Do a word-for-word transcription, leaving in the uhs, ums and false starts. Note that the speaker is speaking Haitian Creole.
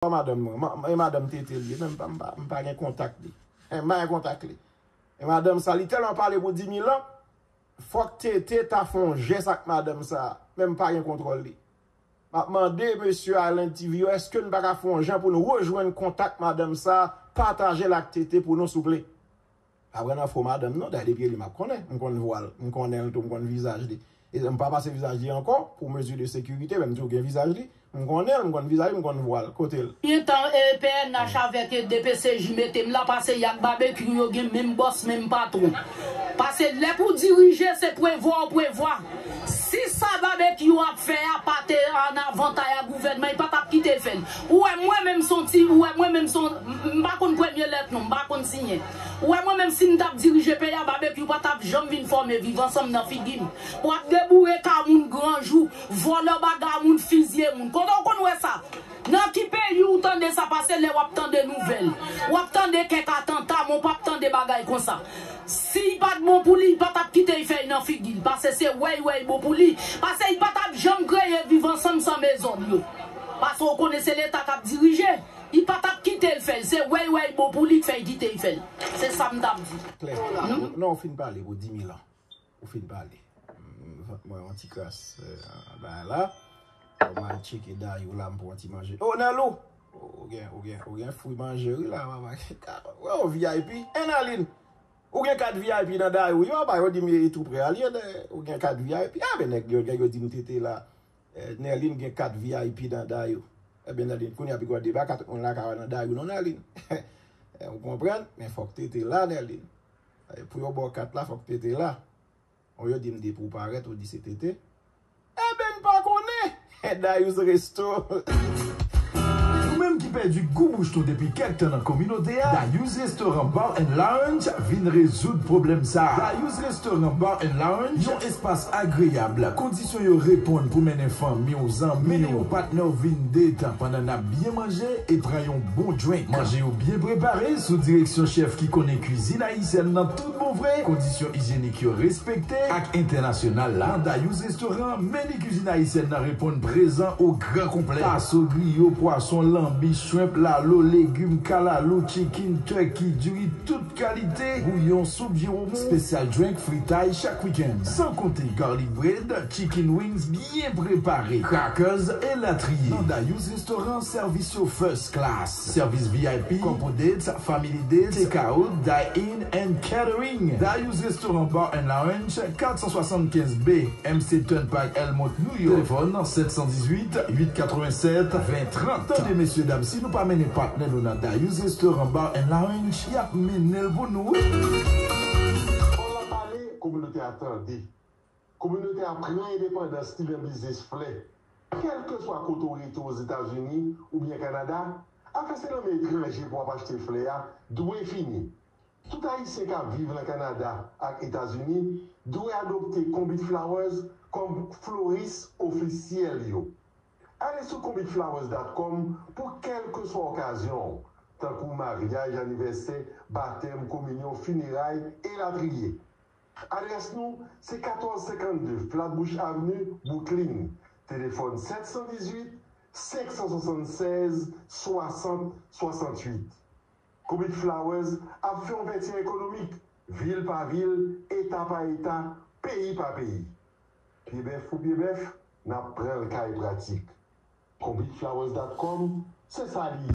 pa madanm mwen. Ma- E madanm Tete li ye, men m pa, m pa, m pa gen kontak li. E m pa gen kontak li. E madanm sa, li tèlman pale pou di mil an, fòk Tete ta fè yon jès ak madanm sa, men m pa gen kontwòl li. M ap mande mesye Island T V yo, èske n pa ka fè yon jan pou n rejwenn kontak madanm sa, pataje l ak Tete pou nou, souple? Pa pran nan fo madanm non, dayè depi li m ap konnen, m konn vwa l, m konnen l tou, m konn vizaj li. E m pa pase vizaj li ankò, pou mezi de sekirite, men m toujou gen vizaj li. M konnen l, m konn vizaj li, m konn vwa l. Kote l? Gen tan e P N H avèk e D P C J mete m la, pase y ak Babekyou yo gen menm bòs, menm patwon. Pase lè pou dirije, se prevwa ou prevwa. Si sa Babekyou ap fè a pa te an avantay a gouvènman, li pa t ap kite l fè l. Ou wè mwen menm s on ti, ou wè mwen menm s on, m pa konn premye lèt non, m pa konn siyen. Ou wè mwen menm si m t ap dirije peyi a, Babekyou pa t ap janm vin fòme Viv Ansanm nan figi m. W ap deboure ka moun granjou, vòlò bagay moun, fizye moun. Kote w konn wè sa? Nan ki peyi ou tande sa? Pase lè w ap tande nouvèl, w ap tande kèk atanta, men w p ap tande bagay konsa. Si l pa t bon pou li, li pa t ap kite l fè l nan figi l. Pase se wè l wè l bon pou li. Pase li pa t ap janm kreye Viv Ansanm san mezòd yo. Pase w konnen se Leta k ap dirije. Li pa t ap kite l fè l. Se wè l wè l bon pou li k fè l kite l fè l. Se sa m t ap di. Klè. Non, w fin pale pou di mil an. Ou fin pale. M, mwen yon ti kras, euh, bagay la. Mwen al tcheke Dayou la, m pran ti manje. Oh, Nèlou! Ou gen, ou gen, ou gen fwi manje, wi, la, papa. Oh, V I P. E Nèlin, ou gen kat V I P nan Dayou, wi, papa, yo di m e tou prè a, li ye, ou gen kat V I P. Ah, ben, nèg yo, nèg yo di m Tete la. Eh, Nèlin gen kat V I P nan Dayou. Ebyen, Nèlin, kounye a pi gwo deba, ka tout moun lakay nan Dayou, non, Nèlin. Eh, ou konprann? Men fòk Tete la, Nèlin. Eh, pou yo ba w kat la, fòk Tete la. Bon, yo di m depi w parèt, ou di se Tete. Eben, m pa konnen. Dayous Resto. Ou menm ki pèdi gou bouch nou depi kèk tan nan kominote a, Dayous Restaurant Bar and Lounge vin rezoud pwoblèm sa a. Dayous Restaurant Bar and Lounge, yon espas agreyab, kondisyon yo reponn pou mennen fanmi w, zanmi w, patnè w vin detan pandan n ap byen manje e pran yon bon drink. Manje yo byen prepare sou direksyon chèf ki konnen kwizin ayisyèn nan tout bon vre, kondisyon ijyenik yo respekte ak entènasyonal la. Nan Dayous Restoran, meni kwizin ayisyèn nan reponn prezan o gran konplè. Taso, griyo, pwason, lanbi, shrimp, lalo, legim, kalalou, chicken, turkey, diri tout kalite, bouyon, soup, jiwomou, special drink, fritay chak wikenn. San konte garlic bread, chicken wings byen prepare, crackers, elatriye. Nan Dayous Restoran, sèvis yo first class. Sèvis V I P, couple dates, family dates, take out, dine in and catering. Dayous Restaurant Bar and Lounge, kat san swasannkenz B M C Turnpike, Elmont, New York. Telefòn sèt san dizuit, uit katrevennsèt, ven trant. Tande mesye dam, si nou pa mennen patnè nou nan Dayous Restaurant Bar and Lounge, y ap mennen l pou nou wi. Fò w pale, kominote a tande. Kominote a pran endepandans li nan biznis flè. Kèlkeswa kote w rete Ozetazini oubyen Kanada, afè se nan men etranje pou w ap achte flè a dwe fini. Tout Ayisyen k ap viv nan Kanada ak Etazini dwe adopte Konbit Flowers kòm floris ofisyèl yo. Ale sou konbit flowers dot com pou kèlkeswa okazyon w, tankou maryaj, anivèsè, batèm, kominyon, fineray, elatriye. Adrès nou se katòz senkannde Flatbush Avenue, Brooklyn. Telefòn sèt san dizuit, senk san swasannsèz, swasant, swasanntuit. Konbit Flowers ap fè yon vètyè ekonomik, vil pa vil, eta pa eta, peyi pa peyi. Pye bèf pou pye bèf, n ap pran l kay pratik. Konbit flowers dot com, se sa li ye.